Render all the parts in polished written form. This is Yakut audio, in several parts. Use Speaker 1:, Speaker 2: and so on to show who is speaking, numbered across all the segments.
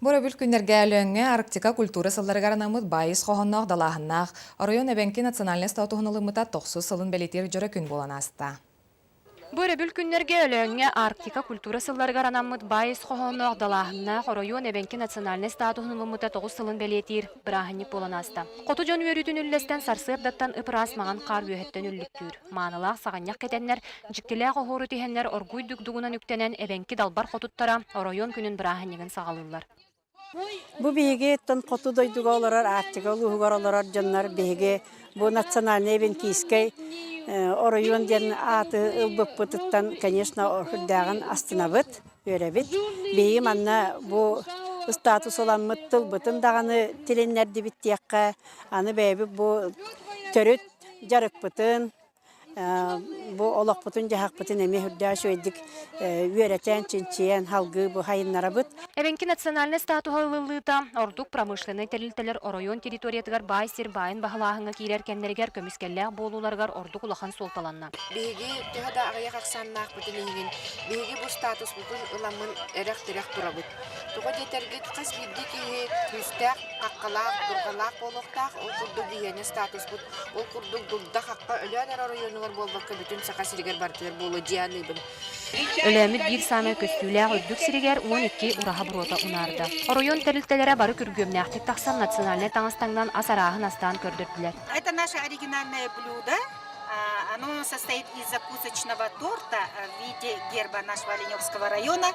Speaker 1: Бу өрөбүл күннэргэ Өлөөҥҥө Арктика культура сылларыгар анаммыт баай ис хоһоонноох далааһыннаах оройуон эбэҥки национальнай статуһун ылыммыта тохсус сылын бэлиэтиир дьоро күн буолан ааста.
Speaker 2: Бу өрөбүл күннэргэ Өлөөҥҥө Арктика культура сылларыгар анаммыт баай ис хоһоонноох далааһыннаах оройуон эбэҥки национальнай статуһун ылыммыта тоҕус сылын бэлиэтиир бырааһынньык буолан ааста. Хоту дьон үөрүүтүн үллэстэн сарсыардаттан ып-ыраас маҥан хаар үөһэттэн үллүктүүр. Маанылаах саҕынньах кэтэннэр, дьиктилээх оһуору тиһэннэр оргууй дугдугунан үктэнэн эбэҥки далбар хотуттара оройуон күнүн бырааһынньыгын саҕалыыллар.
Speaker 3: Бу биһиги оттон хоту дойдуга олорор, Арктика улууһугар олорор дьоннор биһиги бу национальнай эбэҥкиискэй оройуон диэн ааты ылбыппытыттан, конечно, үрдээҕин астынабыт, үөрэбит. Биһиги манна бу статус ыламмыт тылбытын даҕаны тилиннэрдибит диэххэ, аны бэйэбит бу төрүт дьарыкпытын, Бу олохпутун-дьаһахпытын эмиэ үрдээх үчүгэйдик үөрэтэн, чинчийэн, салгыы бу сайыннарабыт.
Speaker 2: Эбэҥки национальнай статуһа ылыллыыта ордук промышленнай тэрилтэлэр оройуон территориятыгар баай сир баайын баһылааһыҥҥа киирэр кэмнэригэр көмүскэллээх буолууларыгар ордук улахан суолталанна.
Speaker 4: Биһиги төһө да аҕыйах ахсааннаахпытын иһин, биһиги бу статуспутун ыламмын эрэх-тирэх турабыт. Тоҕо диэтэргит, хас биирдии киһи күүстээх, хаххалаах, дурҕалаах буолуохтаах, ол курдук биһиэнэ статуспут Ол курдук дурда-хахха Өлөөн эрэ оройуонугар буолбакка бүтүн Саха сиригэр барытыгар буолуо дии саныыбын.
Speaker 2: Өлөөммүт биир саамай көстүүлээх үрдүк сиригэр 12 ураһа буруота унаарда. Оройуон тэрилтэлэрэ бары күргүөмнээхтик тахсан национальнай таҥас таҥнан ас арааһын астаан көрдөрдүлэр.
Speaker 5: Это наше оригинальное блюдо. Оно состоит из закусочного торта в виде герба нашего Оленевского района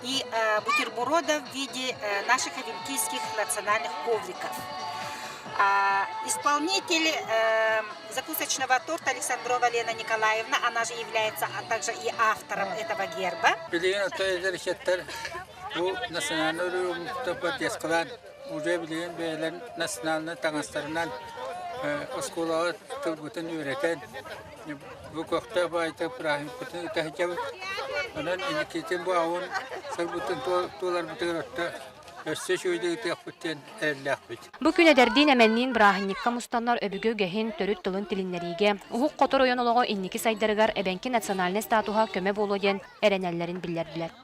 Speaker 5: и бутерброда в виде наших эвенкийских национальных ковриков. Исполнитель закусочного торта Александрова Лена Николаевна, она же является также и автором этого герба.
Speaker 6: Билигин ото эдэр бу национальный уруйуммута поддержкалаан уже билигин бэйэлэрин национальнай таҥастарынан оскуолаҕа тылбытын үөрэтэн бу көхтөөх баайта праздникпытын ыта сылдьабыт. Онон инникитин бу аҕын сылбытын туоларбытыгар отто өссө үчүгэйдик ытыахпыт диэн эрэллээхпит.
Speaker 2: Бу күн эдэрдиин-эмэнниин бырааһынньыкка мустаннар өбүгэ үгэһин, төрүт тылын тилиннэриигэ, уһук хоту оройуон олоҕо инники сайдарыгар эбэҥки национальнай статуһа көмө буолуо диэн эрэнэллэрин биллэрдилэр.